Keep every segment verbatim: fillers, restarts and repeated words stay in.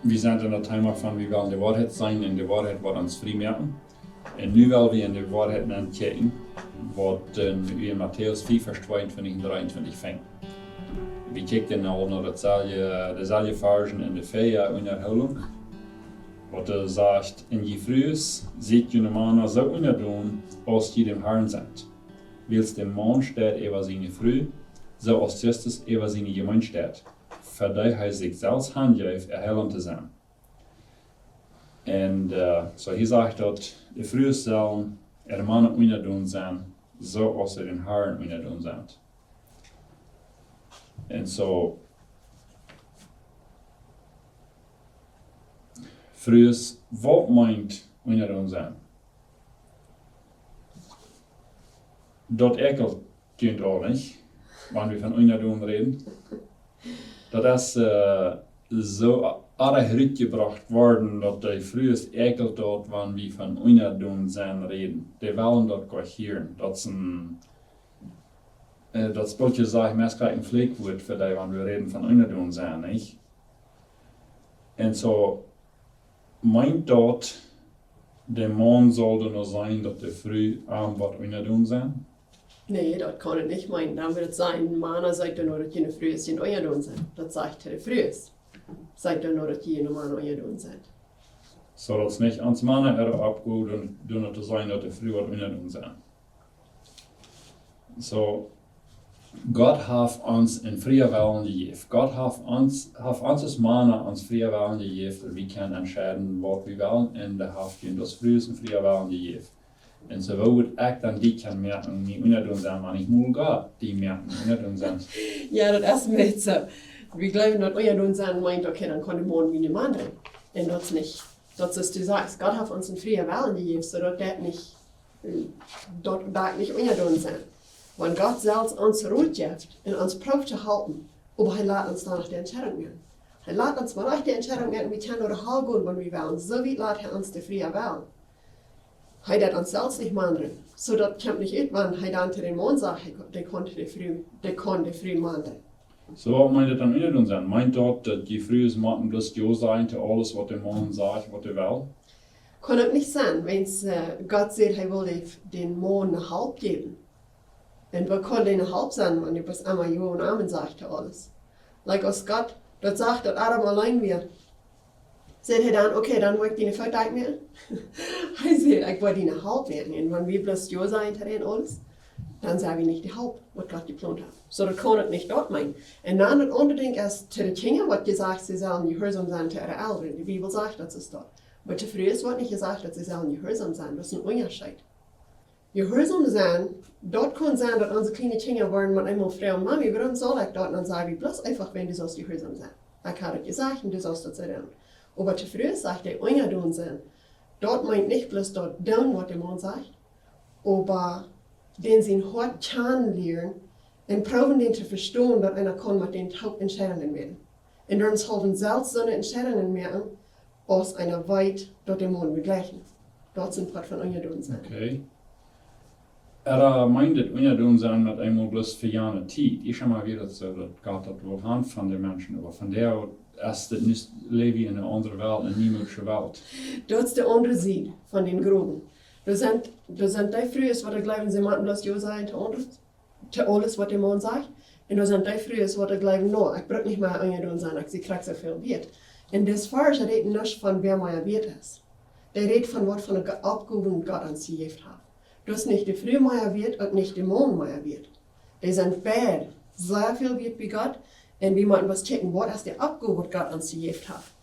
Wie sent en daut Thema von, wie wellen de Woarheit seenen un de Woarheit woat ons frie moaken. Un nu well wie en de Woarheit nenkjikjen, waut wie en Matäus vea, Varsch tweeuntwintich un dreeuntwintich finjen. Wie kjikjen aul no daut selwje, de selwje Varschen en de vea Unjahoolunk, waut doa sajcht: "Un jie Frues, siet june Mana soo unjadon, aus jie däm Harn sent. Wiels de Maun steit äwa siene Fru, soo aus Christus äwa siene Jemeent steit, fa dee hee sikj selfst hanjeef, äa Heilaunt to sennen." Un, äh, soo hia sajcht daut, de Frues sellen äare Mana unjadon sennen, soo aus see däm Harn unjadon sent. Un soo, Frues, waut meent unjadon sennen? Daut äakjelt junt aul, nich, wan wie von unjadon räden. Daut es, äh, soo oajch rutjebrocht worden, daut de Frues äakjelt daut, wan wie von unjadon sennen räden. Dee wellen daut goanich hieren. Daut es een, äh, daut Spolkje sajcht, meist krakjt een Flakjwuat fa dee, wan wie räden von unjadon sennen, nich? Un soo meent daut, de Maun saul dan uk sajen, daut de Fru am woat unjadon sennen? Nä, daut kaun et nich meenen. Dan wudd et sennen, Mana, siet doano, daut june Frues junt unjadon sent. Daut sajcht hee to de Frues. Siet doano, daut june Mana unjadon sent. Soo, daut es nich ons Mana äare Oppgow, dan, dan to sajen, daut de Fru woat unjadon sennen. Soo, Gott haft ons een frieen Wellen jejäft. Gott haft ons, haft ons aus Mana een frieen Wellen jejäft, daut wie kjennen entscheiden, waut wie wellen, un hee haft ons aus Frues een frieen Wellen jejäft. Un soo, woo wudd ekj dan die kjennen moaken, mie unjadon sennen, wan ekj mol Gott dee moaken, unjadon sennen? Jo, daut es een bät soo. Wie jleewen, daut unjadon sennen meent, okay, dan kaun de Maun mie nich aundren. Un daut es nich, daut es, du sajchst, Gott haft ons een frieen Wellen jejäft, soo daut daut nich, daut daut nich unjadon sennen. Wan Gott selfst ons Rot jeft un ons prooft to halpen, oba hee lat ons dan noch de Entscheidunk moaken. Hee lat ons mau noch de Entscheidunk moaken, wie kjennen no de Hal gonen, wan wie wellen. Soo wiet lat hee ons de frieen Wellen. Hee deit ons selfst nich mandren. Soo daut kjemt nich ut, wan hee dan to dän Maun sajcht, hee, dee kaun de Fru, dee kaun de Fru mandren. Soo, waut meent daut dan unjadon sennen? Meent daut, daut jie Frues motten bloos jo sajen to aules, waut de Maun sajcht, waut hee well? Kaun uk nich sennen, wiels, äh, Gott sajcht, hee well de, dän Maun ne Help jäwen. Un woo kaun dee ne Help sennen, wan du bloos emma jo un Amen sajchst to aules? Like, aus Gott daut sach, daut Adam auleen wia, säd hee dan: "Okay, dan woa ekj die ne Foot moaken." Hee säd: "Ekj woa die ne Help moaken." Un wan wie bloos jo sajen to aules, dan sent wie nich de Help, waut Gott jeplont haft. Soo, daut kaun uk nich daut meenen. Un dan daut aundre Dinkj es, to de Kjinja woat jesajcht, see sellen jehuarsom sennen to äare Elren. De Bibel sajcht, daut es daut. Oba to Frues woat nich jesajcht, daut see sellen jehuarsom sennen. Daut es een Unjascheet. Jehuarsom sennen, daut kaun sennen, daut onse kjliene Kjinja woaren mau eemol froagen: "Mami, wuarom saul ekj daut?" Un dan saj wie bloos eefach: "Wiels du saust jehuarsom sennen. Ekj hab daut jesajcht un du saust daut soo doonen." Oba to Frues sajcht hee unjadon sennen. Daut meent nich bloos daut doonen, waut de Maun sajcht, oba dän sien Hoat kjanen lieren un proowen dän to vestonen, daut eena kaun met dän toop Entscheidungen moaken. Un dan selfst, selfst soone Entscheidungen moaken, aus eena weet, daut de Maun woat jlikjen. Daut es een Poat von unjadon sennen. Okay. Ooda meent daut unjadon sennen mau eemol bloos fa jane Tiet? Ekj saj mau wada daut soo, daut Gott daut well haben von de Menschen, oba vondoag es daut nu, läw wie en eene aundre Welt, eene niemoodische Welt. Daut es de aundre Sied von dän Growen. Doa sent, doa sent dee Frues, waut jleewen, see motten bloos jo sajen to aules, to aules, waut de Maun sajcht. Un doa sent dee Frues, waut jleewen: "No, ekj bruk nich mea unjadon sennen, ekj sie krakjt soo väl wieet." Un dis Varsch rät nich von wäa mea wieet es. Dee rät von waut von de Ge-, Oppgowen Gott ons jejäft haft. Daut es nich de Fru mea wieet, uk nich de Maun mea wieet. Dee sent beid sea väl wieet bie Gott. Un wie motten waut checken, waut es de Oppgow, waut Gott ons jejäft haft.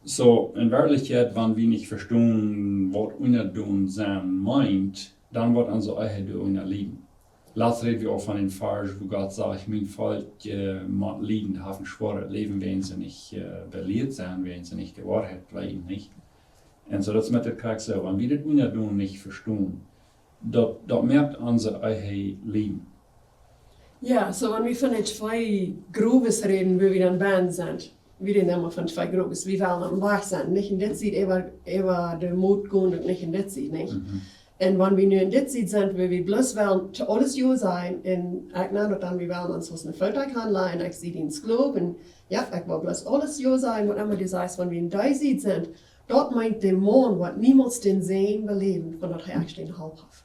Soo, en Werkjlichkjeit, wan wie nich vestonen, waut unjadon sennen meent, dan woat onse Ehe doarunja lieden. Latst räd wie uk von een Varsch, wua Gott sajcht: "Mien Volkj, äh, mott lieden, haft een schwoaret Läwen, wiels see nich, äh, belieet sent, wiels see nich de Woarheit jleewen", nich? Un soo, daut es met de Kjoakj soo, wan wie dit unjadon nich vestonen, daut, daut moakt onse Ehe lieden. Jo, soo wan wie von de twee Growes räden, wua wie dan bennen sent. Wie räden emma von twee Growes. Wie wellen aum Wajch sennen. Nich en dit Sied äwa, äwa de Moot gonen, nich en dit Sied, nich? Mhm. Un wan wie nu en dit Sied sent, wua wie bloos wellen to aules jo sajen, un ekj neem daut dan, wie wellen ons aus een Foto aunlajen, ekj sie dien Sklow, un jo, ekj well bloos aules jo sajen, waut emma du sajst, wan wie en dee Sied sent, daut meent, de Maun woat niemols dän Säajen beläwen, von daut hee ieejentlich eene Help haft.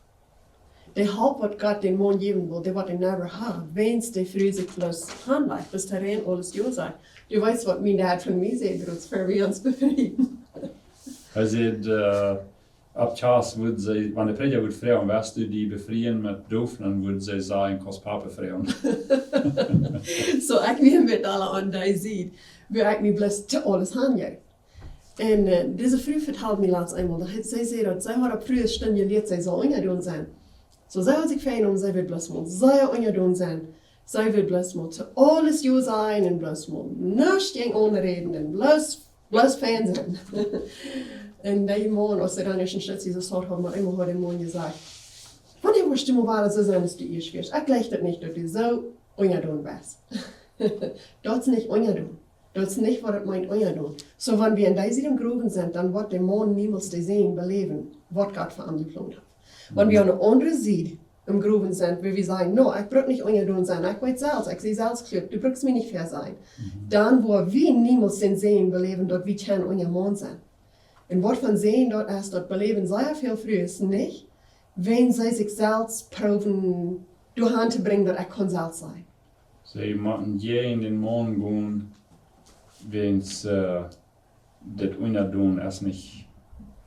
De Help, waut Gott dän Maun jäwen well, dee woat hee never haben, wiels de Fru sikj bloos aunlajcht, bloos to rein aules jo sajcht. Du weetst, waut mien Dad von mie säd, daut es fa wie ons befrieen. Hee säd, äh, opp Kjast wudd see, wan de Prädja wudd froagen, west du die befrieen met Doof, dan wudd see sajen, kaust Papa froagen. Soo, ekj wia met aule aun dee Sied, wua ekj mie bloos to aules hanjeef. Un äh, dise Fru vetald mie latst eemol, daut see säd, daut see haud opp Frues Stund jelieet, see sull unjadon sennen. Soo, see haud sikj väajenomen, see wudd bloos mol sea unjadon sennen. See wudd bloos mol to aules jo sajen un bloos mol nuscht jäajen aunräden un bloos, bloos fein sennen. Un dee Maun, aus see dan ieescht een Stootje soo haud, haud mau eemol haud de Maun jesajcht: Wanea woascht du mol wada soo sennen, aus du ieescht wieescht? Ekj jleich daut nich, daut du soo unjadon best. Daut es nich unjadon. Daut es nich, waut et meent, unjadon. Soo, wan wie en dee Sied em Growen sent, dan woat de Maun niemols dän Säajen beläwen, waut Gott fa am jeplont haft. Wan wie aun de aundre Sied em Growen sent, wua wie sajen: No, ekj bruk nich unjadon sennen, ekj weet selfst, ekj sie selfst kluak, du brukst mie nich väasajen. Dan woa wie niemols dän Säajen beläwen, daut wie kjennen unja Maun sennen. Un waut fa een Säajen daut es, daut beläwen sea väl Frues nich, wan see sikj selfst proowen doahan to brinjen, daut ekj kaun selfst sennen. See motten jäajen dän Maun gonen, wiels äh, daut unjadon es nich.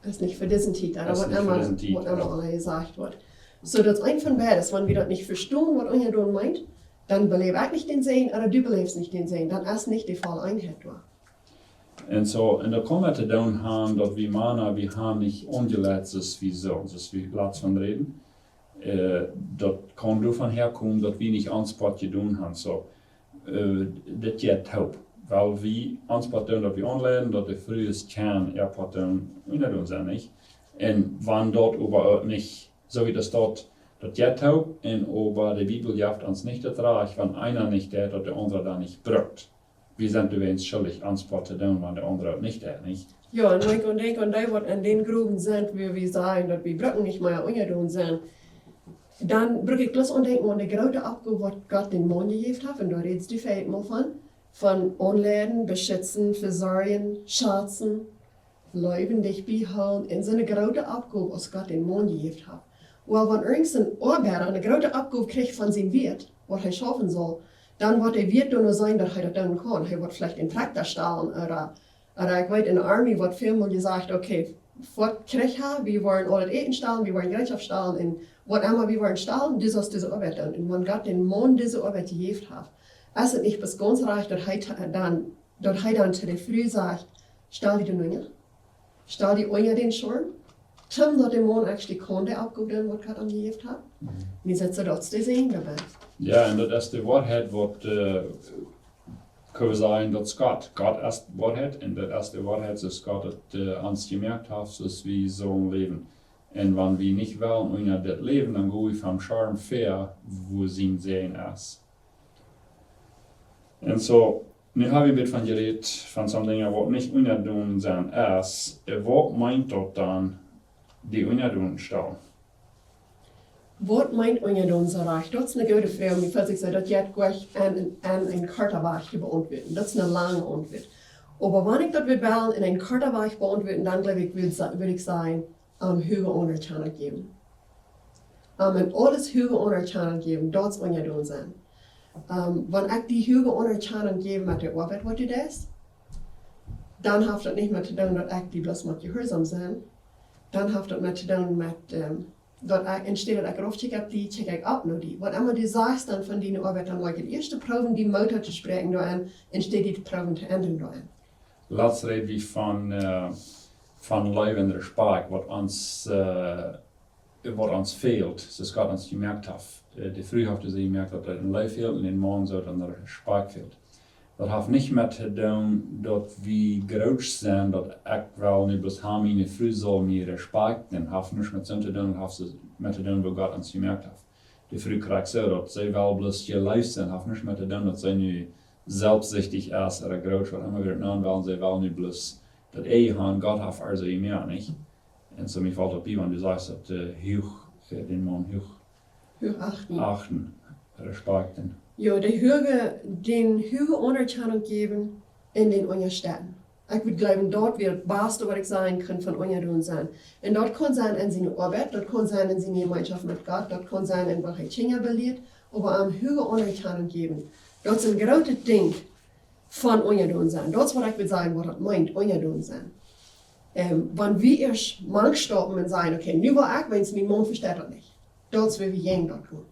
Es nich fa dise Tiet, oba Es waut nich fa emma, dise Tiet, waut emma jo. Aula jesajcht woat. Soo, daut es eent von beides. Wan wie daut nich vestonen, waut unjadon meent, dan beläw ekj nich dän Säajen, oba du beläfst nich dän Säajen. Dan es nich de volle Eenheit doa. Un soo, un daut kaun met to doonen haben, daut wie Mana, wie haben nich aunjeleit, soo aus wie sullen, soo aus wie latst von räden. Äh, daut kaun doavon häakomen, daut wie nich ons Poat jedonen haben. Soo, äh, daut jeit toop. Wiels wie ons Poat doonen, daut wie aunleiden, daut de Frues kjennen äa Poat doonen, unjadon sennen, nich? Un wan daut oba uk nich, soo aus daut steit, daut jeit toop, un oba de Bibel jeft ons nich daut Rajcht, wan eena nich deit, daut de aundra dan nich brukt. Wie sent doawäajen schuldich, ons Poat to doonen, wan de aundra uk nich deit, nich? Jo, un wan ekj denkj aun dee, waut en dän Growen sent, wua wie sajen, daut wie bruken nich mea unjadon sennen, dan bruck ekj bloos aundenkjen aun de groote Oppgow, waut Gott dän Maun jejäft haft, un doa rätst du veleicht mol von, von aunleiden, beschitzen, vesorjen, schazen, leewen, dicht biehoolen, un soone groote Oppgow, aus Gott dän Maun jejäft haft. Well, wan irjent een Oabeida eene groote Oppgow kjricht von sien Wieet, waut hee schaufen saul, dan woat de Wieet doano sennen, daut hee daut doonen kaun. Hee woat veleicht een Trakta stalen, oda, oda ekj weet, en de Army woat välmol jesajcht: Okay, waut kjricht hee? Wie woaren aul daut Äten stalen, wie woaren Jereetschoft stalen, un waut emma wie woaren stalen, du saust dise Oabeit doonen. Un wan Gott dän Maun dise Oabeit jejäft haft, es et nich bloos gaunz rajcht, daut hee ta-, dan, daut hee dan to de Fru sajcht: Stal die doa unja. Stal die unja dän Schorn. Toom daut de Maun actually kaun de Oppgow doonen, waut Gott am jejäft haft. Mie sett soo, daut es de Säajen doabie. Jo, un daut es de Woarheit, waut, äh, kjenn wie sajen, daut es Gott. Gott es Woarheit, un daut es de Woarheit, soo aus Gott et, äh, ons jemoakt haft, soo aus wie sullen läwen. Un wan wie nich wellen unja dit läwen, dan go wie vom Schorn väa, wua sien Säajen es. Un soo, nu hab wie een bät von jerät, von soone Dinja, waut nich unjadon sennen es. Äh, waut meent daut dan, die unjadon stalen? Waut meent unjadon sennen? Daut es eene goode Froag. Mie felt sikj soo, daut jeit goanich en, en, en eene korte Wajch to beauntwuaden. Daut es eene lange Auntwuat. Oba wan ekj daut wudd wellen en eene korte Wajch beauntwuaden, dan jleew ekj, wudd sa-, wudd ekj sajen, ähm, huage Aunerkjanunk jäwen. Ähm, un aules huage Aunerkjanunk jäwen, daut es unjadon sennen. Ähm, wan ekj die huage Aunerkjanunk jäw met de Oabeit, waut du deist, dan haft daut nich met to doonen, daut ekj die bloos mott jehuarsom sennen. Dan haft daut met to doonen met, ähm, daut ekj, enne Städ daut ekj rauf kjikj opp die, kjikj ekj opp no die. Waut emma du sajchst dan von diene Oabeit, dan woa ekj daut ieeschte proowen, die Moot to spräakjen doaraun, enne Städ die to proowen to endren doaraun. Latst räd wie von, äh, von Leew un Respakjt, waut ons, äh, waut ons fält, soo aus Gott ons jemoakt haft. Äh, de Fru haft sikj jemoakt, daut doa eene Leew fält, un dän Maun soo daut een Respakjt fält. Daut haft nich met to doonen, daut wie groot sent, daut ekj well nu bloos haben, miene Fru saul mie respakjten, haft nuscht met soo to doonen, haft soo met to doonen, woo Gott ons jemoakt haft. De Fru krakjt soo, daut see well bloos jeleeft sennen, haft nuscht met to doonen, daut see nu selfstsichtich es, oda groot, waut emma wie daut nanen wellen, see well nu bloos daut eejne haben, Gott haft äa soo jemoakt, nich? Un soo mie felt daut bie, wan du sajchst daut, äh, huach, äh, dän Maun huach Huach achten. achten, respecten. Jo, de huage, dän huage Aunerkjanunk jäwen un dän unjastetten. Ekj wudd jleewen, daut wia daut baste waut ekj sajen kunn von unjadonen sennen. Un daut kaun sennen en siene Oabeit, daut kaun sennen en siene Jemeenschoft met Gott, daut kaun sennen en waut hee Kjinja belieet, oba am huage Aunerkjanunk jäwen. Daut es een grootet Dinkj von unjadonen sennen. Daut es waut ekj wudd sajen, waut daut meent, unjadonen sennen. Ähm, wan wie ieescht mank stoppen un sajen, okay, nu woa ekj, wiels mien Maun vesteit daut nich. Daut es wua wie jäajen daut gonen.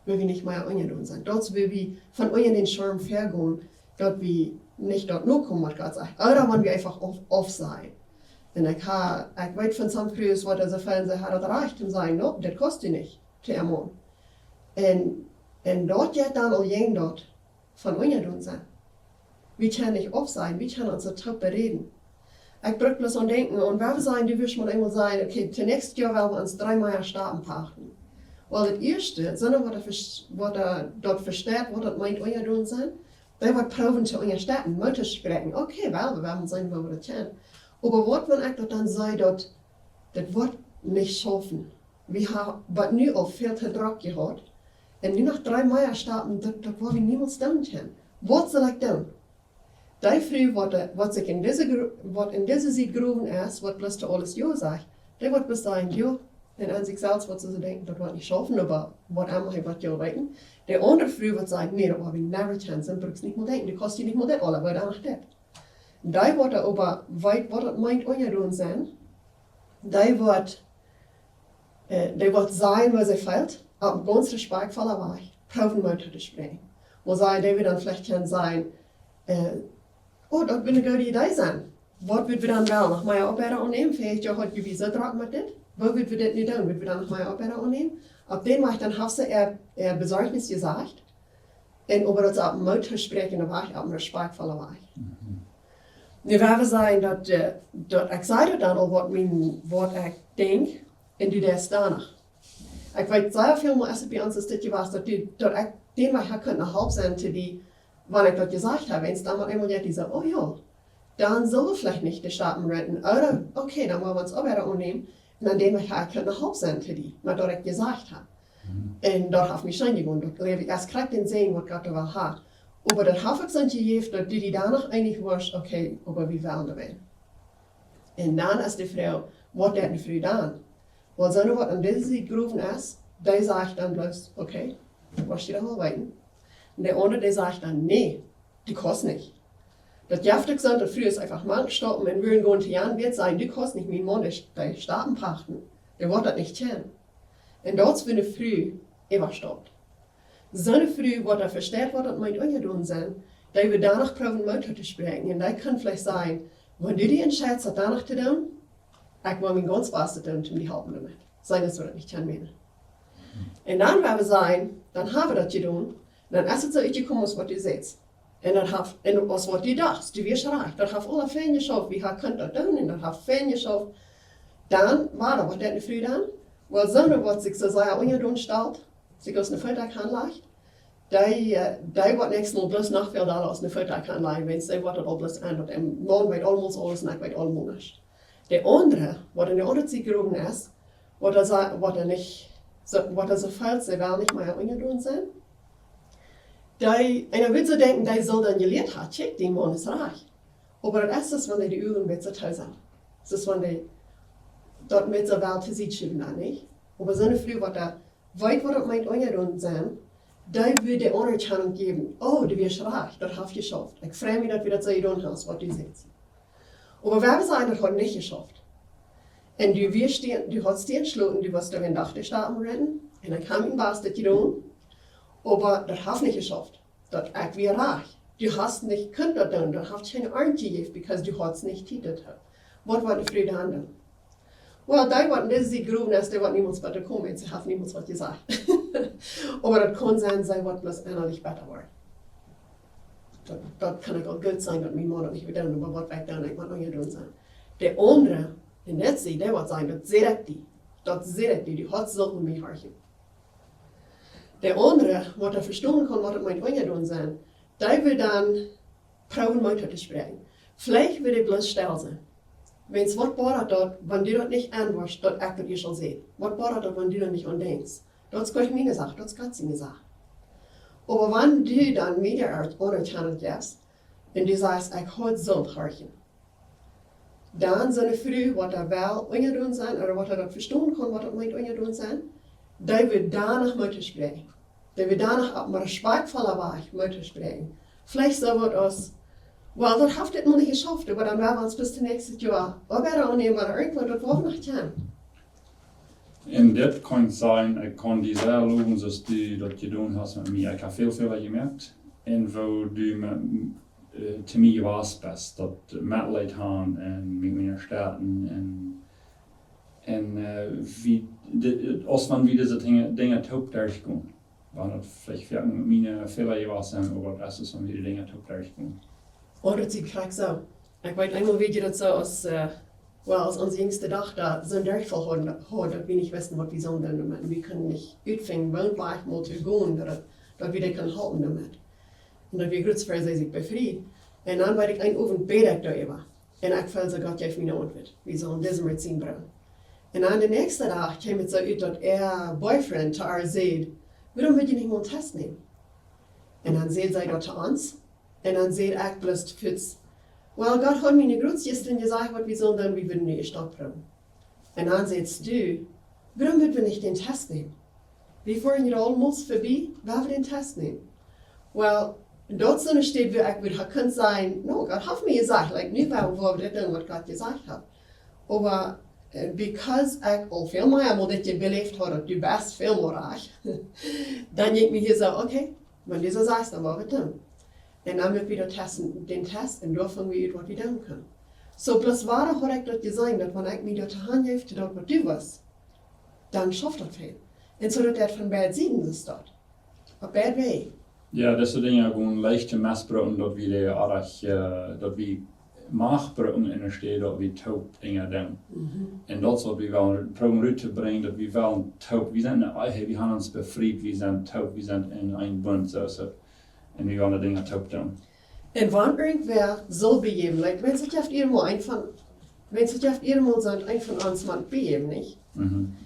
Wua wie nich mea unjadonen sennen. Daut es wua wie von unja dän Schirm väagonen, daut wie nich daut nokomen waut Gott sajcht. Ooda wan wie eefach auf, aufsajen. Un ekj ha, ekj weet von some Frues waut see feelen, see haben daut Rajcht to sajen, no, daut kaust du nich, to äa Maun. Un, un daut jeit dan aul jäajen daut von unjadonen sennen. Wie kjennen nich aufsajen, wie kjennen ons daut toop beräden. Ekj bruk bloos aun denkjen, un wan wie sajen, du wurscht mau eemol sajen, okay, daut näakjste Joa well wie ons dree mea Stapen pachten. Well, daut ieeschte, sent waut, waut daut vesteit, waut daut meent, unjadonen sennen, dee woat proowen to unjastetten, Moot to spräakjen. Okay, well, wie wellen seenen, woo wie daut kjennen. Oba waut, wan ekj daut dan saj, daut, daut woat nich schaufen. Wie haben bat nu aul väl to drock jehaut. Un nu noch dree mea Stapen, daut, daut woa wie niemols doonen kjennen. Waut saul ekj doonen? Dee Fru, waut, äh, waut sikj en dise Gru-, waut en dise Sied growen es, waut bloos to aules Jo sajcht, dee woat bloos sajen, jo, un aun sikj selfst woat see denkjen, daut woat nich schaufen, oba waut emma hee woat jo weeten. De aundre Fru woat sajen, nä, daut woa wie never kjennen, soo bruckst nich mol denkjen, du kaust die nich mol dit aula, wiels dan noch dit. Dee, waut doa oba weet, waut daut meent, unjadonen sennen, dee woat, äh, dee woat sajen, waut see feelt, opp een gaunz respakjvolla Wajch, proowen Moot to spräakjen. Wua see, dee woat dan veleicht kjennen sajen, äh, oh, daut wudd eene goode Idee sennen. Waut wudd wie dan wellen? Noch mea Oabeida aunnämen? Veleicht jo haud wie soo drock met dit. Woo wudd wie dit nu doonen? Wudd wie dan noch mea Oabeida aunnämen? Opp dän Wajch dan haft see äa, äa Besorjnis jesajcht. Un oba daut es opp een Moot to spräakjen, opp een Wajch, opp een respakjvolla Wajch. Nu, wan wie sajen daut, äh, daut ekj saj daut dan aul waut mien, waut ekj denkj, un du deist doano. Ekj weet sea väl mol, aus et bie ons es dit jewast, daut du, daut ekj dän Wajch ha kunt ne Help sennen to die, wan ekj daut jesajcht ha, wan dan mau eemol jeit dee soo, oh jo, dan sell wie veleicht nich de Stapen renten, ooda, okay, dan woa wie ons Oabeida aunnämen, un aun dän Wajch ha ekj kunt ne Help sennen to die, mau daut ekj jesajcht ha. Un daut haft mie scheen jegonen, daut jleew ekj, es krakjt dän Säajen waut Gott doa well haft. Oba daut haft uk soont jejäft, daut du die doano eenich woascht, okay, oba wie wellen doawäajen. Un dan es de Froag, waut deit de Fru dan? Wiels soone waut en dise Sied growen es, dee sajcht dan bloos, okay, woascht du daut aul weeten. Un de aundre, dee sajcht dan, nä, du kaust nich. Daut jeft uk soont, daut Frues eefach mank stoppen un wellen gonen to Jan Wirt sajen, du kaust nich, mien Maun es bie Stapen pachten. Dee woat daut nich kjennen. Un daut es wua ne Fru äwastaupt. Soone Fru, waut doa vesteit, waut daut meent, unjadonen sennen, dee woat doano proowen, Moot to spräakjen. Un dee kaun veleicht sajen, wan du die entscheidst, daut doano to doonen, ekj well mien gaunz Bastet doonen, om die halpen doamet. Sennen, daut see daut nich kjennen mea. Un dan, wan wie sajen, dan hab wie daut jedonen, dan es et soo utjekomen aus waut du sajchst. Un daut haft, un aus waut du dachst, du wieescht rajcht. Daut haft aula fein jeschauft, wie ha kunt daut doonen, un daut haft fein jeschauft. Dan, wada, waut deit ne Fru dan? Well, soone waut sikj soo sea unjadonen stalt, sikj aus ne Footdakj hanlajcht, dee, äh, dee woat näakjstet Mol bloos noch väl dolla aus ne Footdakj hanlajen, wiels see woat daut aul bloos aun, daut de Maun weet aulemol aules un ekj weet aulemol nuscht. De aundre, waut en de aundre Sied growen es, waut doa sa-, waut doa nich, soo, waut doa soo fält, see well nich mea unjadonen sennen. Dee, eena wudd soo denkjen, dee saul dan jelieet haben, kjikj, dien Maun es rajcht. Oba daut es, aus wan dee de Uagen bät soo too sent. Aus wan dee daut met soo well to Sied schuwen dan, nich? Oba soone Fru, waut doa weet, waut daut meent, unjadonen sennen, dee wudd de Aunerkjanunk jäwen. Oh, du wieescht rajcht, daut haft jeschauft. Ekj frei mie, daut wie daut soo jedonen haben, aus waut du sajchst. Oba wan wie sajen, daut haft nich jeschauft. Un du wieescht die, du hast die entschloten, du woascht doa een Dach de Stapen renten. Un ekj hab mien Bastet jedonen. Oba daut haft nich jeschauft. Daut ekj wia rajcht. Du hast nich kunt daut doonen. Daut haft kjeene Arnt jejäft, because du hast nich Tiet daut. Waut woat de Fru dan doonen? Well, dee waut en dise Sied growen es, dee woat niemols bäta komen, see haft niemols waut jesajcht. Oba daut kaun sennen, see woat bloos ennalich bäta woaren. Daut, daut kaun uk aul goot sennen, daut mien Maun daut nich well doonen, oba waut well ekj doonen, ekj mott unjadonen sennen. De aundre, en dise Sied, dee woat sajen, daut saj ekj die. Daut saj ekj die, du hast sullt no mie horchen. De aundre, waut doa vestonen kaun, waut daut meent, unjadonen sennen, dee wudd dan proowen Moot to spräakjen. Veleicht wudd dee bloos stell sennen. Wiels waut bodat daut, wan du daut nich enwoascht, daut ekj daut ieescht aul saj? Waut bodat daut, wan du daut nich aundenkjst? Daut es nich miene Sach, daut es Gott siene Sach. Oba wan du dan mea Anerkjanunk jefst un du sajchst, ekj haud sult horchen, dan soone Fru, waut doa well unjadon sennen, ooda waut doa daut vestonen kaun, waut daut meent unjadon sennen, dee woat doano Moot spräakjen. Dee woat doano opp een respakjtvolla Wajch Moot spräakjen. Veleicht soo waut aus: "Well, daut haft dit mol nich jeschauft, oba dan woa wie ons bat daut näakjste Joa oba aunnämen, oba irjentwaut, daut woa wie noch kjennen." Un dit kaun sennen, ekj kaun die sea lowen, soo aus du daut jedonen hast met mie. Ekj hab väl Fäla jemoakt. Un woo du met, äh, to mie jewast best, daut Metleet haben un mie unjastetten un, un, äh, wie, de, aus wan wie dise Dinja, Dinja toop derchgonen. Wan daut veleicht fa miene Fäla jewast sent, oba daut es, aus wan wie de Dinja toop derchgonen. Oh, daut es krakjt soo. Ekj weet, eemol wia daut soo aus, äh, well, aus onse jinjste Dochta soon Derchfaul haud, haud, daut wie nich wisten, waut wie sullen doonen doamet. Wie kunnen nich utfinjen, woo wie mol to gonen, daut, daut wie dee kunnen halpen doamet. Un daut wia groots ver see sikj befriet. Un dan weet ekj, een Owent bäd ekj doaräwa. Un ekj feeld soo, Gott jeef mie eene Auntwuat. Wie sullen dise Medizin brucken. Un dan dän näakjsten Dach kjeem et soo ut, daut äa Boyfriend to äa säd: "Wuarom well jie nich mol eenen Test nämen?" Un dan säd see daut to ons. Un dan säd ekj bloos fuaz: "Well, Gott haud mie nu groots jistren jesajcht, waut wie sullen doonen, wie wudden nu ieescht daut proowen." Un dan säd see: "Wuarom wudden wie nich dän Test nämen? Wie foaren hia aul mol verbie, woa wie dän Test nämen?" Well, daut es soone Städ, wua ekj wudd ha kunt sajen: "No, Gott haft mie jesajcht, like, nu woa, woa wie daut doonen, waut Gott jesajcht haft." Oba, äh, because ekj aul väl mea mol dit jebeläft haud, daut du best väl mea rajcht, dan jinkj mie hia soo: "Okay, wan du soo sajchst, dan woa wie daut doonen." Un dan muak wie daut Test, dän Test, un doa fungen wie ut, waut wie doonen kunnen. Soo, bloos wuarom haud ekj daut jeseenen, daut wan ekj mie daut hanjeef to daut, waut du wust, dan schauft daut väl. Un soo daut daut von beid Sieden es daut. Opp beid Wäaj. Jo, daut sent Dinja, gewoon leicht to mesbrucken, daut wie dee oajch, äh, daut wie Macht brucken enne Städ, daut wie toop Dinja doonen. Mhm. Un daut es, waut wie wellen proowen rut to brinjen, daut wie wellen toop, wie sent, äh, hey, wie haben ons befriet, wie sent toop, wie sent en een Bunt, soo, soo. Un wie wellen de Dinja toop doonen. Un wan irjentwäa saul biejäwen, like, wan see jeft irjentwäa een von, wan see jeft irjentwäa saul een von ons mott biejäwen, nich? Mhm.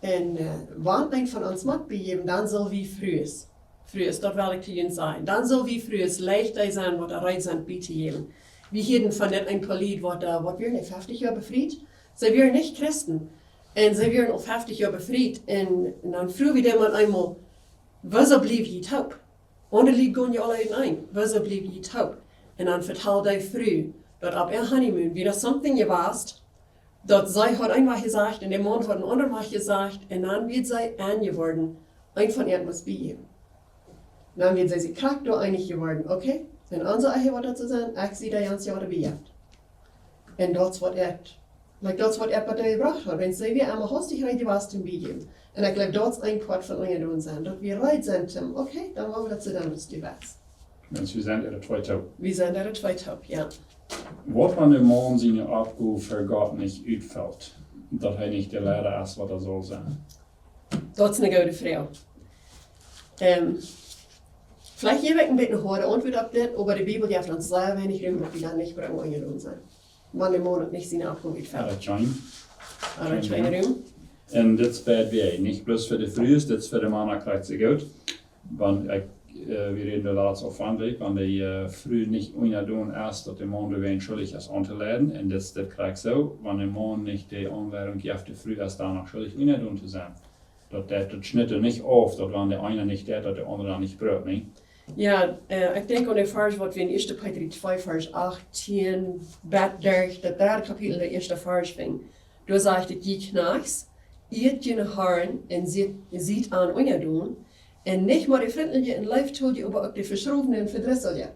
Un, äh, wan een von ons mott biejäwen, dan sell wie Frues, Frues, daut well ekj to junt sajen, dan sell wie Frues leicht dee sennen, waut doa reed sent bie to jäwen. Wie hieeden von dit een poa Lied, waut, äh, waut wieren dee, feftich Joa befriet? See wieren nich Christen. Un see wieren aul feftich Joa befriet. Un, un dan fruach wie dee mau eemol: "Wuarom bliew jie toop? Aundre Lied gonen je aule uteneen. Wuarom bliew jie toop?" Un dan vetald dee Fru, daut opp äa honeymoon wia doa something jewast, daut see haud eenwajch jesajcht un de Maun haud een aundren Wajch jesajcht, un dan wia see enjeworden, een von an must biejäwen. Dan wia see sikj krakjt doa eenich jeworden: "Okay, en onse Ehe woat daut soo sennen, ekj sie dee eenje, waut doa biejeft." Un daut es waut et, like, daut es waut et waut doa jebrocht haud. Wan see wia emma haustich reed jewast toom biejäwen. Un ekj jleew, daut es een Poat von unjadon sennen, daut wie reed sent toom: "Okay, dan woa wie daut soo doonen, aus du west." Mensch, wie sent äare twee toop. Wie sent äare twee toop, jo. Waut wan de Maun siene Oppgow fa Gott nich utfelt, daut hee nich de Liera es, waut hee saul sennen? Daut es eene goode Froag. Ähm, veleicht jeef ekj een bät eene hoade Auntwuat opp dit, oba de Bibel jeft ons sea weinich Rum, daut wie dan nich brucken unjadon sennen, wan de Maun nich siene Oppgow utfelt. Daut es scheen. Daut es scheen Rum. Un dit es bie, bie, nich bloos fa de Frues, dit es fa de Mana krakjt soo goot. Wan ekj, äh, wie räden doa latst aul von, weet, wan de, äh, Fru nich unjadon es, daut de Maun doawäajen schuldich es auntoleiden. Un dit es, dit krakjt soo, wan de Maun nich de Aunleidunk jeft, de Fru es dan noch schuldich unjadon to sennen. Daut, daut, daut schnitt nich auf, daut wan de eena nich deit, daut de aundre dan nich brukt, nä? Jo, äh, ekj denkj aun dän Varsch, waut wie en Ieeschte Petrus twee, Varsch achtieen, bat derch daut dredde Kapitel, de ieeschte Varsch finjen. Doa sajcht et: "Jie Kjnajchts, ieet june Harn un siet, siet an unjadon, un nich mau de Frintliche un Leeftolje, oba uk de Veschrowne un Vedrisselje."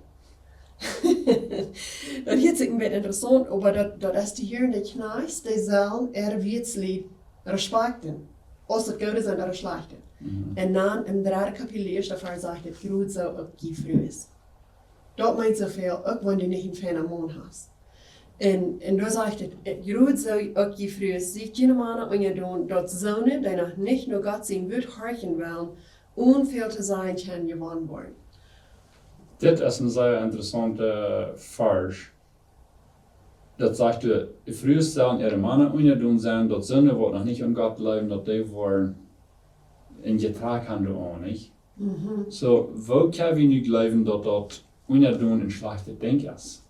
Daut hieet sikj een bät interessaunt, oba daut, daut es to hieren, de Kjnajchts, dee sellen äare Wieetslied respakjten, aus daut goode sent ooda schlajchte. Mhm. Un dan em dredden Kapitel, de ieeschte Varsch, sajcht et: "Jrod soo uk jie Frues." Daut meent soo väl, uk wan du nich een fienen Maun hast. Un, un doa sajcht et, et: "Jrod soo uk jie Frues, siet june Mana unjadon, daut soone, dee noch nich no Gott sien Wuat horchen wellen, onen väl to sajen kjennen jewonnen woaren." Dit es een sea interessaunta Varsch. daut sajcht, de Frues sellen äare Mana unjadon sennen, daut soone, waut noch nich aun Gott jleewen, daut dee woaren een Jetrakj haben doaraun, nich? Mhm. So, woo kjenn wie nu jleewen, daut daut unjadon een schlajchtet Dinkj es?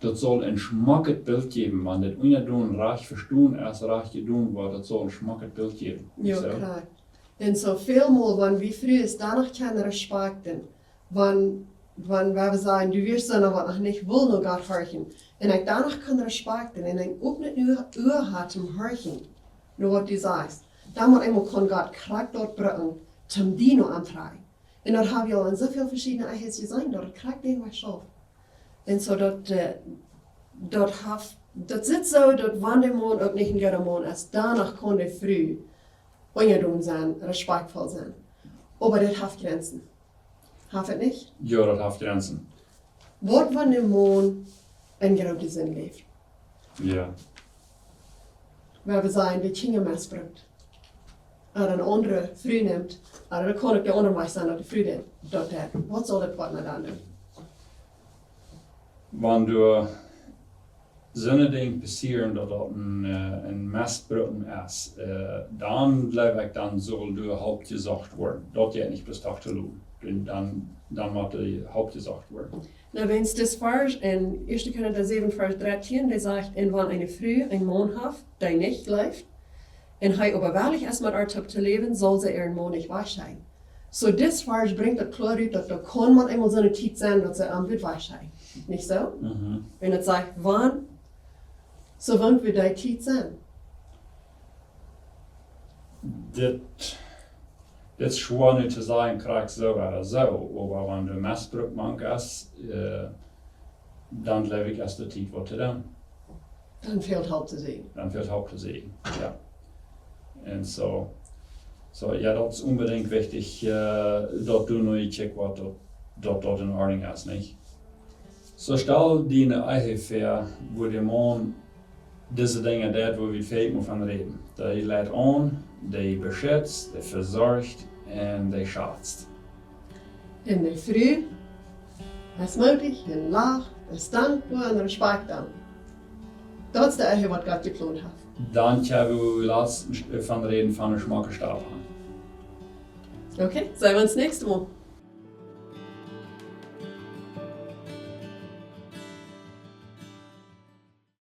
Daut saul een schmocket Bilt jäwen, wan daut unjadon rajcht vestonen es, rajcht jedonen woat, daut saul een schmocket Bilt jäwen. Jo, so. Krakjt. Un soo väl mol, wan wie Frues doano kjennen respakjten, wan, wan wie sajen, du wieescht soone, waut noch nich wullen no Gott horchen, un ekj doano kaun respakjten, un ekj uk nich Ua, Ua ha toom horchen, no waut du sajchst, dan mott eemol kaun Gott krakjt daut brucken, toom die no auntrakjen. Un daut hab wie aul en soo väl veschiedne Ehes jeseenen, daut daut krakjt dän Wajch schauft. Un soo daut, äh, daut haft, daut sitt soo, daut wan de Maun uk nich een gooda Maun es, doano kaun de Fru unjadon sennen, respakjtvoll sennen. Oba daut haft Jrenzen. Haft et nich? Jo, daut haft Jrenzen. Waut wan de Maun eene groote Sind läft? Jo. Wan wie sajen, de Kjinja mesbrukt. Ooda eene aundre Fru nemt, ooda daut kaun uk de aundre Wajch sennen, daut de Fru daut, daut deit. Waut saul de Partner dan doonen? Wan doa soone Dinja passieren, daut daut een, äh, een Mesbruch es, äh, dan jleew ekj, dan saul doa Help jesocht woaren. Daut jeit nich bloos derch to loten. Dan, dan, dan mott doa Help jesocht woaren. Na, wiels dis Varsch en Ieeschte Korinta säwen Varsch dartieen, dee sajcht, un wan eene Fru eenen Maun haft, dee nich jleeft, un hee oba wellich es, met ar toop to läwen, saul see äaren Maun nich wajchscheiden. So, dis Varsch brinjt daut kloa rut, daut doa kaun mau eemol soone Tiet sennen, daut see am woat wajchscheiden. Nich soo? Mhm. Un daut sajcht, wan, soo wan woat dee Tiet sennen? Dit, dit es schwoa nu to sajen, krakjt soo ooda soo, oba wan de Mesbruch mank es, äh, dan jleew ekj, es de Tiet waut to doonen. Dan fält Help to seenen. Dan fält Help to seenen, jo. Un soo, soo, jo, daut es onbedinjt wichtich, äh, daut du nu kjikjst, waut daut, daut, daut en Ordnunk es, nich? Soo, stal die eene Ehe väa, wua de Maun dise Dinja deit, wua wie väl mol von räden. Dee leit aun, dee beschitzt, dee vesorcht un dee schazt. Un de Fru es moodich un lacht, es dankboa un respakjtvoll. Daut es de Ehe, waut Gott jeplont haft. Dan kjenn wie latst von räden von eene schmocke Stap han. Okay, seenen wie ons näakjste Mol.